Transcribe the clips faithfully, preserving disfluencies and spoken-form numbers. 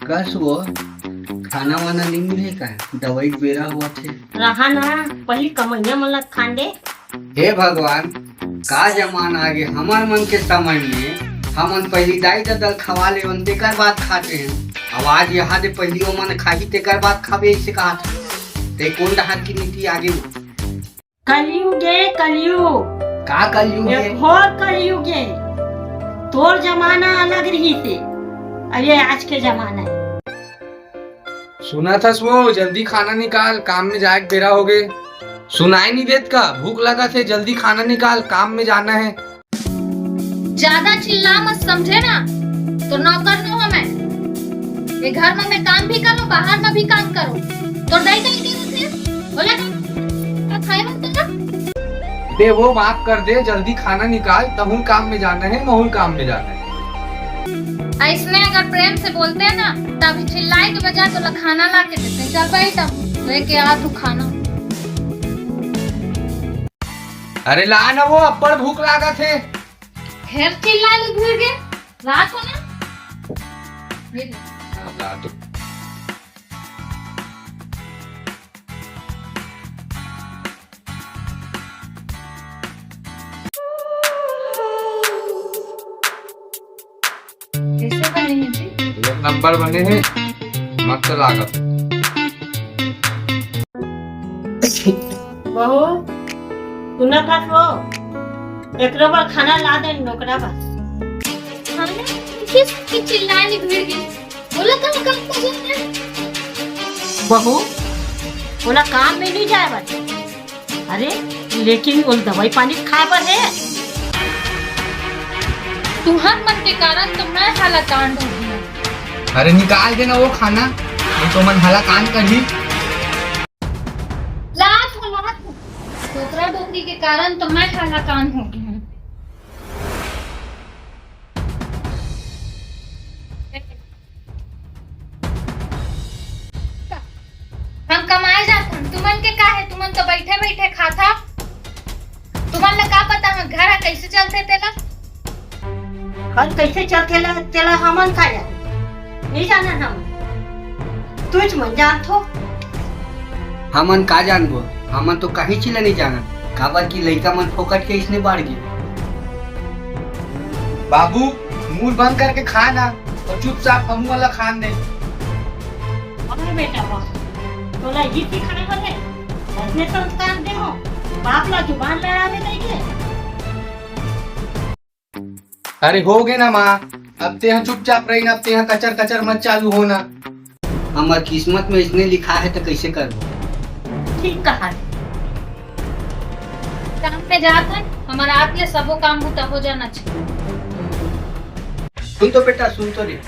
कस वो खाना वाना नहीं मिले का? दवाई के बेरा हुआ थे। रहा ना, पहली कमैया मन ला खान दे। हे भगवान, का जमाना आगे हमर मन के समय में। हमन पहली दाई ददा ल खवा लेवन, तेकर बाद खाते हैं। अब आज यहाँ दे पहली ओमन खाही, तेकर बाद खाबे, ऐसे कहा था। ते कौन डहर की नीति आगे? कलयुग ए, कलयुग। का कलयुग ए? घोर कलयुग ए। तोर जमाना अलग रही थे, अब ये आज के जमाना है। सुना था वो, जल्दी खाना निकाल, काम में जाए के बेरा हो गए। सुनाई नहीं देत का? भूख लगा थे, जल्दी खाना निकाल, काम में जाना है। ज्यादा चिल्ला मत, समझे ना? तो नौकर नो हो मैं। ये घर में मैं काम भी करो, बाहर में भी काम करो। तो दई दई दे रखे, बोला ना, खाए मत तो ना। दे वो माफ कर दे, जल्दी खाना निकाल, तहूँ काम में जाना है, महूँ काम में जाना है। ऐसने अगर प्रेम से बोलते हैं ना, तभी चिल्लाए के बजाय तोला खाना ला के देते। चल भाई, तब लेके आ तू खाना। अरे ला ना, वो अब्बड़ भूख लागत हे। फिर चिल्ला ले भूल गए, रात हो ना। ये ले। हाँ, ला तो। कैसे बने हैं जी? एक नंबर बने हैं, मस्त लागत। बहू, सुना का तो? एकरो बर खाना ला दे, नोकरा बर। खाना किस की चिल्लानी भिड़ गई? बोला कहाँ काम कर रहे हैं? बहू, बोला काम में नहीं जाए बर। अरे, लेकिन वो दवाई पानी खाए बर है। तुहर मन के कारण तो मैं हलाकान हो गई हूँ। अरे निकाल देना वो खाना, नहीं तो मन हलाकान कर दी। लात हो, लात हो। डोकरा डोकरी के कारण तो मैं हलाकान हो गई हूँ। हम कमाए जात हन, तुमन के का है? तुमन तो बैठे बैठे खाता। तुमन ला का पता हम घर ह कैसे चलथे तेला? घर कैसे चलथे ला, तेला हमन का जाने? नहीं जानन हमन। तुझ मन जानथो। हमन का जानबो? हमन तो कहीं चीज ला नहीं जानन, काबर कि लइका मन फोकट के इसने बाढ़ गे। बाबू, मुंह बंद करके खा ना, और चुपचाप हमू वाला खान दे। अरे बेटा वाह, तोला ये सिखाए बर है, ऐसने संस्कार दे हो, बाप ला जुबान लड़ावे नहीं के। अरे हो गे ना माँ, अब तेहा चुपचाप रही ना, अब तेहा कचर कचर मत चालू हो ना। हमर किस्मत में इसने लिखा है तो कैसे करबो? ठीक कहा है। काम में जात है, हमर आत ले सबो काम बूता हो जाना चाहिए। सुन तो बेटा, सुन तो रे,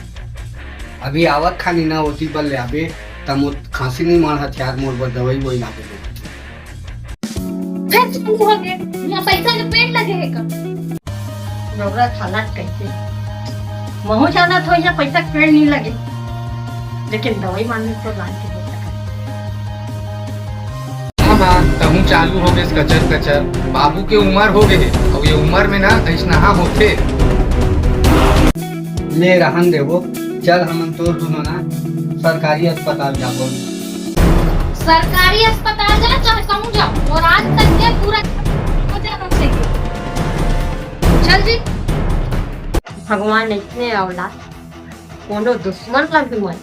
अभी आवत खानी ना ओती बर ले आबे, त मोर खांसी नहीं मार हथियार मोर बर दवाई वही लाके दे। फिर चालू हो गए, यहाँ पैसा के पेड़ लगे है का? नवरा हालात कैसे? महू जाना था यहाँ पैसा के पेड़ नहीं लगे, लेकिन दवाई मांगे तो लान के दे सका। हाँ माँ, तहूँ चालू हो गए कचर कचर। बाबू के उम्र हो गए है, और ये उम्र में ना ऐसना होथे। ले रहन देबो, चल हमन तोर दुनो ना सरकारी अस्पताल जाबो। सरकारी अस्पताल जा चाहे कहूँ जा, और आज तक के पूरा हो जाना चाहिए। चल जी। भगवान इतने औलाद, कोनो दुश्मन ला भी मत।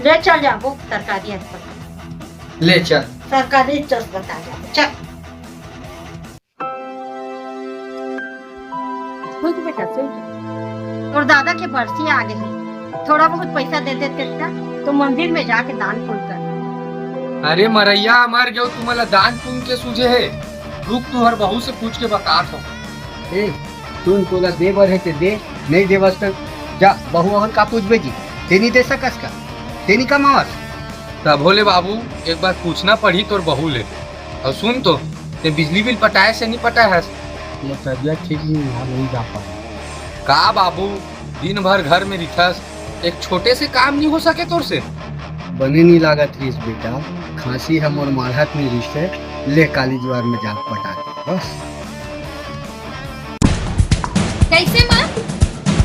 ले चल जाबो सरकारी अस्पताल। ले चल। सरकारी अस्पताल जाबो, चल। सुन बेटा, सुन। तोर दादा के बरसी आ गए है, थोड़ा बहुत पैसा दे देते ना, तो मंदिर में जाके दान पुण्य कर। अरे मरैया, मर गयो, तुमला दान पुण्य के सूझे है? रुक, तुहर बहू से पूछ के बतात हो। ए, तुम तोला दे बर है ते दे, नहीं देवस त जा, बहू अहन का पूछबे जी, ते नहीं दे सकस का, ते नहीं कमावस। तभो ले बाबू, एक बार पूछना पड़ी तोर बहू ले। और सुन तो, ते बिजली बिल पटाए से नहीं पटाए हस? मोर तबियत ठीक नहीं है, नहीं जा पाए। का बाबू, दिन भर घर में रिथस, एक छोटे से काम नहीं हो सके तोर से? बने नहीं लागत रिस बेटा, खांसी ह मोर माढ़त नहीं रिस है, ले काली जुआर में जाके पटा दे, बस। कैसे माँ?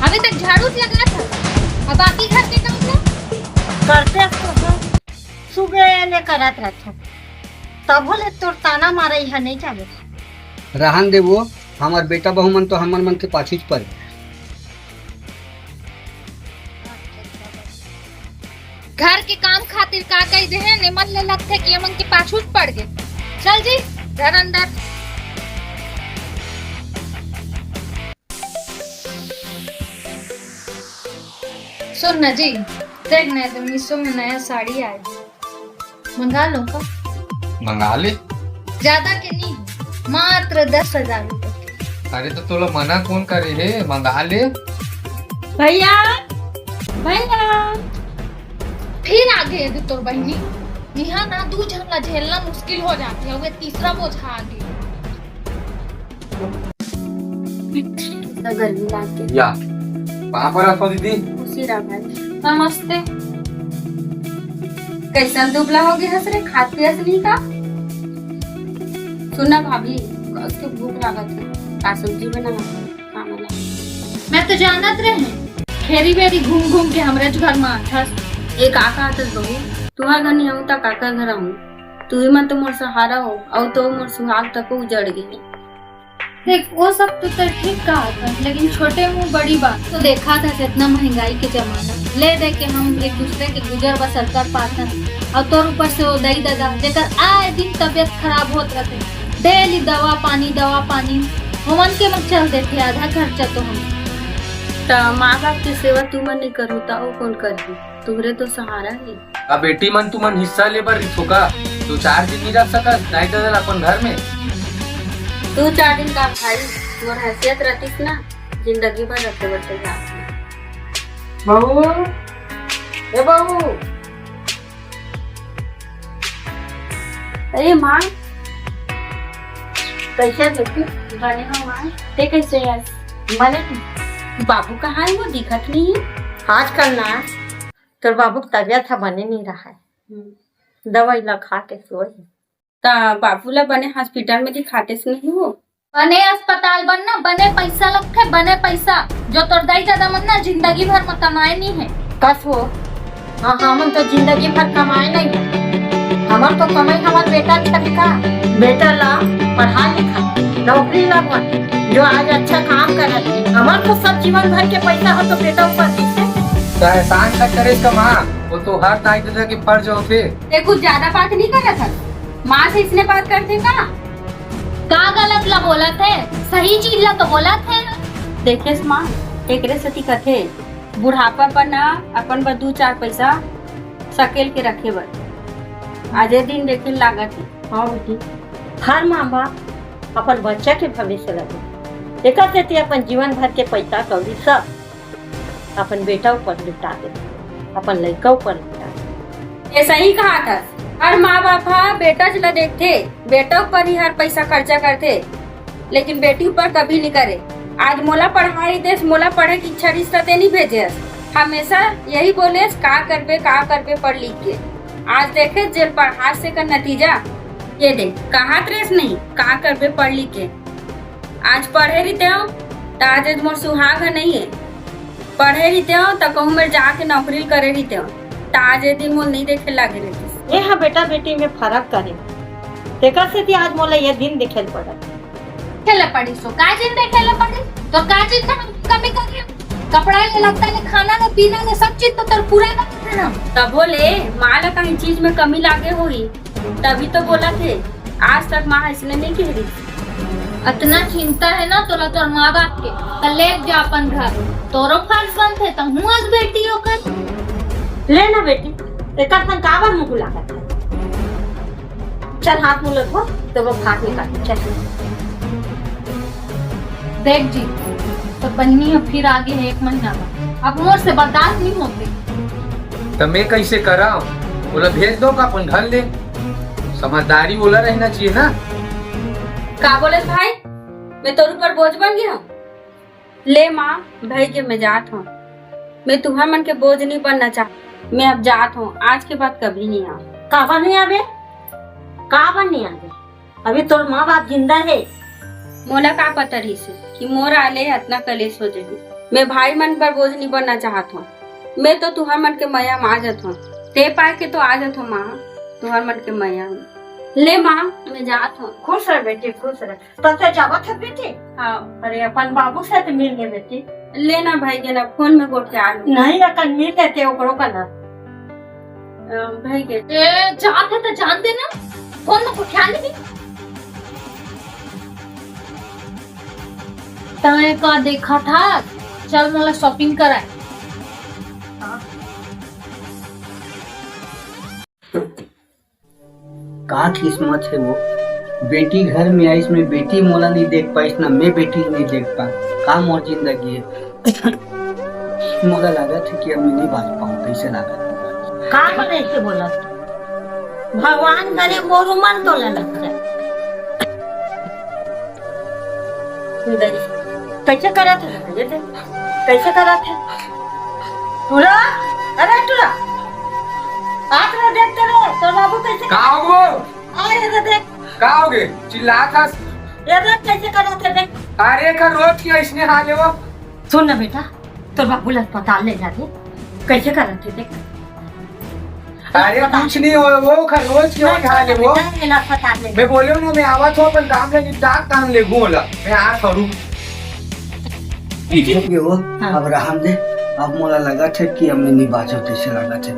अभी तक झाड़ू लगात हस, अब बाकी घर के काम ला? करते तो हँव, सुबह ले करत रहथँव, तभो ले तोर ताना मारई ह नइ जावय। रहन दे वो, हमर बेटा बहू मन तो हमर मन के पाछूच परे। घर के काम खातिर का कहि देहें, एमन ल लगथे कि एमन के पाछूच पड़ गे। चल जी, धर अंदर। सुन ना जी, देख ना, ये तो मीशो में नया साड़ी आय हे, मंगा लँव का? मंगा ले। जादा के नइ, मात्र दस हजार रुपया के। अरे तो तोला मना कोन करे हे, मंगा ले। भैया, भैया। फिर आ गे ये दे तोर बहिनी। इहाँ ना दू झन ला झेलना मुश्किल हो जाथे, अउ ये तीसरा बोझा आ गे। इतना गर्मी लाग गे। या, पाँव परत हँव दीदी। खुशी रह भाई। नमस्ते। कइसन दुबला हो गे हस रे, खात पियस नइ का? सुन ना भाभी, कस के भूख लागत हे, का सब्जी बनावँव? हाँ, मला। मैं तो जानत रहेंव, खेरी बेरी घूम घूम के हमरेच घर म आथस। ए, का कहत हस बहू? तुँहर घर नइ आहूँ त काकर घर आहूँ? तुही मन तो मोर सहारा हो, अउ तो मोर सुहाग तको उजड़ गे। देख, वो सब तो तैं ठीक कहत हस, लेकिन छोटे मुँह बड़ी बात। तो देखत हस, इतना महँगाई के जमाना, ले दे के हम एक दूसरे के गुजर बसर कर पाथन, अउ तोर ऊपर से वो दई ददा, जेकर आय दिन तबियत खराब होत रथे, डेली दवा पानी, दवा पानी, ओमन के म चल देथे आधा खर्चा तो हम। त माँ बाप के सेवा तुमन नइ करहू त अउ कोन करही? तुँहरे तो सहारा हे। अब बेटी मन तुमन हिस्सा ले बर रहिथो का? दू चार दिन नइ रख सकस दाई ददा ला अपन घर में? दू चार दिन का भाई, मोर हैसियत रहतिस ना, जिंदगी भर रखे बर तैयार हँव। बहू, ए बहू। अरे माँ, कइसे हस बेटी? बने हँव माँ, तैं कइसे हस? बने। बाबू कहाँ हे, वो दिखत नइ हे। आजकल ना तोर बाबू के तबियत ह बने नइ रहय। हम्म। दवाई ला खा के सोए हे। त बाबू ला बने हॉस्पिटल में दिखातेस नहीं वो? बने अस्पताल बनना, बने पइसा लगथे, बने पइसा, जो तोर दाई ददा मन ना जिंदगी भर म कमाए नइ हे। कस वो? हाँ, हमन तो जिंदगी भर कमाए नइ हे। हमर तो कमाई हमर बेटा छतिका। बेटा ला पढ़ा लिखा, नौकरी लगवा, जो आज अच्छा काम करत हे। हमर तो सब जीवन भर के पइसा ह तो बेटा ऊपर रहिथे। त एहसान का करे का माँ, वो तो हर दाई ददा के फर्ज होथे। तैं कुछ जादा बात नइ करत हस, माँ से इसने बात करथे का? का गलत ला बोलत हे, सही चीज ला तो बोलत हे। देखेस माँ, एकरे सेती कथे, बुढ़ापा पर ना अपन बर दू चार पइसा सकेल के रखे बर। आजे दिन देखे लागत हे। हाँ बेटी, हर माँ बाप अपन बच्चा के भविष्य ला देखे, एकर सेती अपन जीवन भर के पइसा कौड़ी सब अपन बेटा ऊपर लुटा देथे, अपन लइका ऊपर लुटा देथे। तैं सही कहत हस, हर माँ बाप ह बेटा च ला देखथे, बेटा ऊपर ही हर पइसा खर्चा करथे, लेकिन बेटी ऊपर कभी नइ करे। आज मोला पढ़ाए रहितेस, मोला पढ़े के इच्छा रहिस त तैं नइ भेजेस। हमेशा यही बोलेस, का करबे, का करबे पढ़ लिख के। आज देखे जेला पढ़ास तेकर नतीजा, ये देख, कहत रहेस नहीं, का करबे पढ़ लिख के। आज पढ़े रहितेंव, त आज मोर सुहाग ह नइ हे। पढ़े रहितेंव, त कहूँ मेर जाके नौकरी करे रहितेंव, त आज ये दिन मोला नइ देखे लागे रहितिस। ये ह बेटा बेटी में फरक करे, तेकर सेती आज मोला ये दिन देखे ल पड़त। देखे ल पड़िस ओ, का चीज देखे ल पड़िस? तोर का चीज में हम कमी करे? कपड़ा ले, लत्ता ले, खाना ले, पीना ले, सब चीज तो तोर पूरा करत हन। तभो ले माँ ला कहीं चीज में कमी लागे होही, तभी तो बोलत हे, आज तक माँ अइसने नइ कहे रहिस। अतना चिंता हे ना तोला तोर माँ बाप के, त ले जा अपन घर, तोरो फर्ज बनथे, तहूँ अस बेटी ओकर। ले ना बेटी, एकर संग काबर मुँह लागत हे? चल हाथ मुँह ला धो, तो वो भात निकाल, चल। देख जी, तो बहिनी ह फिर आगे हे एक महीना बाद, अब मोर से बर्दाश्त नइ होथे। त मैं कइसे करँव? ओला भेज दो का अपन घर ले, समझदारी ओला रहना चाहिए ना। का बोले भाई, मैं तोर ऊपर बोझ बन गे हँव? ले माँ, भई गे, मैं जात हँव। मैं तुँहर मन के बोझ नइ बनना चाहत। मैं अब जात हँव, आज के बाद कभी नइ आँव। काबर नइ आबे? काबर नइ आबे? अभी तोर माँ बाप जिंदा हे, मोला का पता रहिस हे कि मोर आले अतना कलेश हो जाही। मैं भाई मन बर बोझ नहीं बनना चाहत हूँ। मैं तो तुहर मन के मया में आ जात हूँ। ते पाए के तो आ जात हूँ माँ, तुहर मन के मया में। ले माँ, मैं जात हूँ। खुश रह बेटी, खुश रह। तो ते जावत है बेटी? हाँ। अरे अपन बाबू से तो मिल ले बेटी। ले ना भाई, के ना फोन में गोठिया लूँ। नहीं, अकन मिल लेते ओकरो का ना। अ, भाई के। ए, जात है तो जान देना। फोन में गोठिया ले। तय का देखा था, चल मोला शॉपिंग कराए। का किस्मत हे वो, बेटी घर में आइस, मैं बेटी मोला नहीं देख पाइस, ना मैं बेटी नहीं देख पा। का मोर जिंदगी हे। मोला लागत हे कि अब मैं नहीं बांच पाऊँ, कैसे लागत हे। का करे के बोला? भगवान करे मोर उमर तो ललक हे। कैसे करत हे? ये देख, कैसे करत हे? टूरा, अरे टूरा, आत रे, देख तो रे, तोर बाबू कैसे का हो गो? आ, ये दे देख। का हो गे? चिल्लात हस? ये देख कैसे करत हे, देख। अरे का रोज के इसने हाल हे वो। सुन ना बेटा, तोर बाबू ला अस्पताल ले जा दे। कैसे करत हे, देख। अरे कुछ नहीं हो, वो का रोज के वही हाल हे वो। बेटा, ये ला अस्पताल ले जा। मैं बोले हूँ ना, मैं आवत हूँ, अपन काम ले निपटा, काम ले गो ला। मैं आ करूँ। ठीक हे वो, हाँ। अब रहन दे। अब मोला लगत हे कि अब मैं नहीं बाँचो, तैसे लगत हे।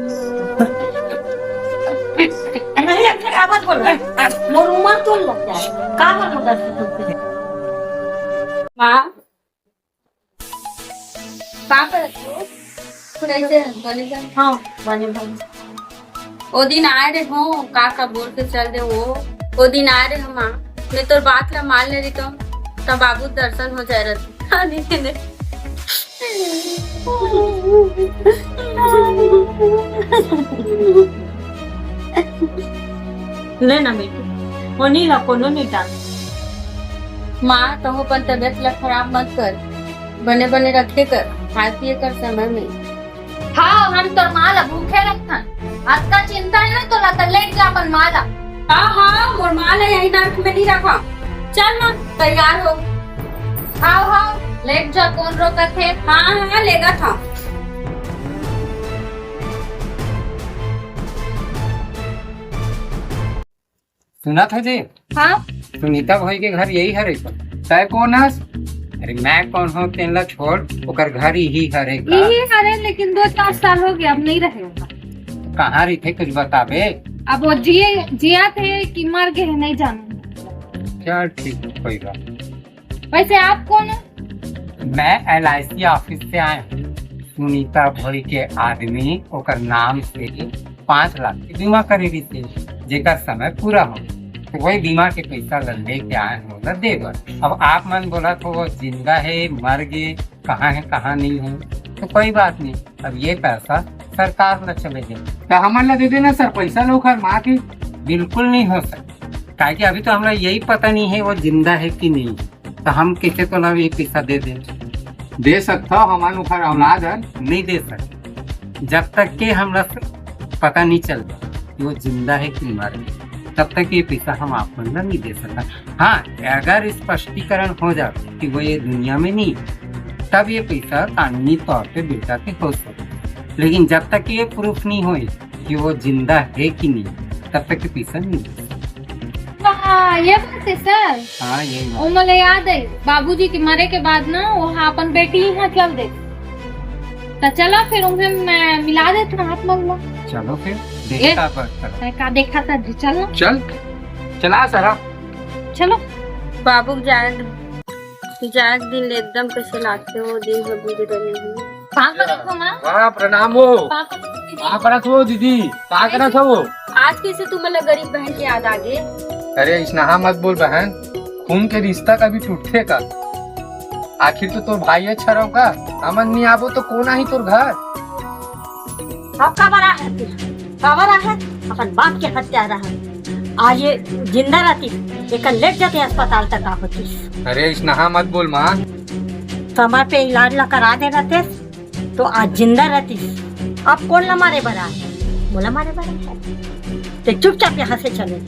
नहीं, अच्छा, का बात बोल रहा है? मोर उमर तो लग जाए। का बात बोल रहा है? माँ, का करत हो? कैसे बने बने? हाँ, बने बने। ओ दिन आए रहे हो, का का बोल के चल दे वो। ओ दिन आए रहे हो माँ, मैं तोर बात ला मान ले रही तो, तब बाबू दर्शन हो जाए रहते। हाँ, नहीं, नहीं। ले ना बेटी, होनी ला कोनो नहीं टाल। माँ, तहु अपन तबीयत ला खराब मत कर, बने बने रखे कर, खाए पिए कर समय में। हाँ, हम तोर माँ ला भूखे रखथन। अतका चिंता हे ना तोला, त लेट जा अपन माँ ला। हाँ, हाँ, मोर माँ ला यही नरक में नहीं रखा। चल ना, तैयार हो। हाव, हाव, लेट जा, कौन रोकत हे? हाँ, हाँ, लेगत हूँ। सुनत हस जी? हाँ? सुनीता भई के घर यही हरे का? तय कौन हस? अरे मैं कौन हूँ, तेन ला छोड़, ओकर घर यही हरे का? यही हरे, लेकिन दो चार साल हो गया, अब नहीं रहे ओकर। कहाँ रहिथे, कुछ बताबे? अब वो जिए, जियत हे कि मर गे हे, नहीं जानव। चल ठीक हे, कोई बात नहीं। वैसे आप कौन हो? मैं एल आई सी ऑफिस से आए हूँ। सुनीता भई के आदमी ओकर नाम से पाँच लाख के बीमा करे रहिसे, जेकर समय पूरा हो। तो वही बीमा के पैसा ल लेके आए हूँ ओला दे बर। अब आप मन बोलत हो, वो जिंदा हे, मर गे, कहाँ हे, कहाँ नहीं हे, तो कोई बात नहीं, अब ये पैसा सरकार ला चले जाए। तो हमन ला दे देना सर पैसा, ला ओकर माँ के। बिल्कुल नहीं हो सकता, काहे कि अभी तो हमला यही पता नहीं हे वो जिंदा हे कि नहीं, तो हम कैसे तोला ये पैसा दे दे? दे सकता हो, हमन ओकर औलाद हन। नहीं दे सकता, जब तक के हमला पता नहीं चलता कि वो जिंदा हे कि मर गे, तब तक ये पैसा हम आप मन ला नहीं दे सकता। हाँ, अगर स्पष्टीकरण हो जाता कि वो ये दुनिया में नहीं, तब ये पैसा कानूनी तौर पे बेटा के हो सकता, लेकिन जब तक ये प्रूफ नहीं होए कि वो जिंदा हे कि नहीं, तब तक ये पैसा नहीं दे सकता। हाँ, ये बात हे सर। हाँ, यही बात। ओ, मोला याद हे, बाबूजी के मरे के बाद ना, वो अपन बेटी यहाँ चल दे। त चला फिर उन्हें मैं मिला देता हूँ आप मन ला। चलो फिर, ए, देखता पर चलो। मैं का देखा था जी, चल ना। चल, चला सरा। चलो। बाबू जाए, जाए दिन ले एकदम कैसे लागथे, वो दिन ह बुझ रहे हैं। का करत हो माँ? हाँ, प्रणाम हो। का करत हो दीदी? का करत हो दीदी? का करत हो? आज कैसे तुमन ला गरीब बहन के याद आ गे? अरे, इसनहा मत बोल बहन, खून के रिश्ता कभी टूटथे का? आखिर तो तोर भाई हे छरव का, हमन नहीं आबो तो कौन आही तोर घर? अब काबर आहे तू? काबर आहे? अपन बाप के हत्यारा हे। आज ये जिंदा रहतिस, एकर लेट जाते अस्पताल तक का होतिस। अरे, इसनहा मत बोल माँ। समय पे इलाज ला करा दे रहते, तो आज जिंदा रहतिस। अब कौन ला मारे बर आहे? मोला मारे बर आहे। ते चुपचाप यहाँ से चले।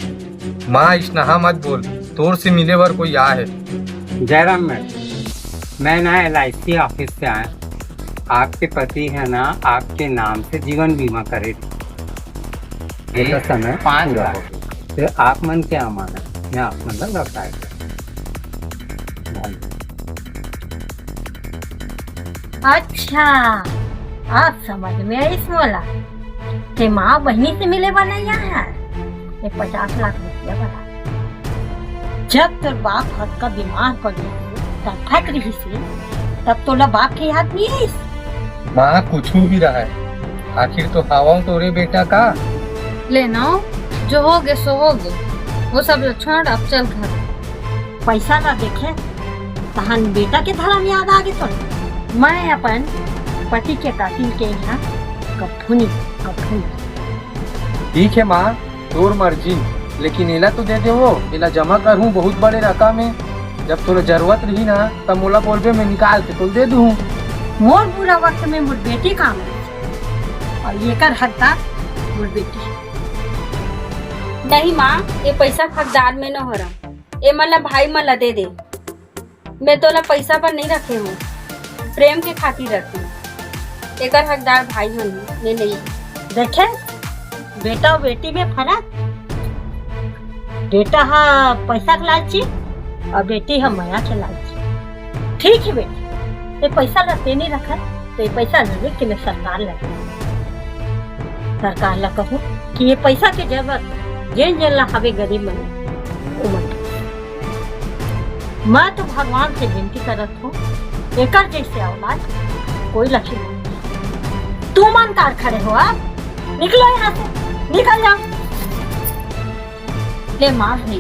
माँ, इसनहा मत बोल, तोर से मिले बर कोई आए हे। जयराम मैडम, मैं ना एल आई सी ऑफिस से आया। आपके पति है ना, आपके नाम से जीवन बीमा करे। ये तो समय पाँच पूरा लाख। हो गया। तो आप मन क्या माना? मैं आप मन का लौटाए। अच्छा, आप समझ में आइस मोला। ते माँ बहिनी से मिले बर नइ आए हे, ये पचास लाख रुपया वाला। जब तोर बाप ह का बीमार पड़ गे, तड़फत रहिस हे, तब तोला बाप के याद नइ आइस? माँ, कुछु भी रहय, आखिर तो हवंव तोरे बेटा का। ले ना, जो हो गे सो हो गे, वो सब ल छोड़, अब चल घर। पैसा ला देखे, तहन बेटा के धरम याद आ गे तोला। मैं अपन पति के कातिल के यहाँ कभू नहीं, कभू नहीं। ठीक है माँ, तोर मर्जी, लेकिन एला तो दे देवो, एला जमा करहूँ बहुत बड़े रकम हे। जब तोला जरूरत रही ना, तब मोला बोलबे, मैं निकाल के तोला दे दूँ। मोर बुरा वक्त में मोर बेटी काम आइस, अउ एकर हकदार मोर बेटी। नहीं माँ, ये पैसा के हकदार मैं न हो रहा, ये मन ला भाई मन ला दे दे। मैं तोला पैसा बर नहीं रखे हूँ, प्रेम के खातिर रखे हूँ। एकर हकदार भाई हन, मैं नहीं। देखे, बेटा अउ बेटी में फरक। बेटा ह पैसा के लालची अउ बेटी ह मया के लालची। ठीक है बेटी, ये पैसा ला ते नहीं रखा, तो ये पैसा ला लेके मैं सरकार ला, सरकार ला कहूँ कि ये पैसा के जरूरत जेन जेन ला हवे गरीब मन, उमन। मैं तो भगवान से विनती करत हूँ, एकर जैसे औलाद कोई लक्ष्मी नहीं। तू मन कार खड़े हो, आप निकलो यहाँ से, निकल जाओ। ले माँ भाई,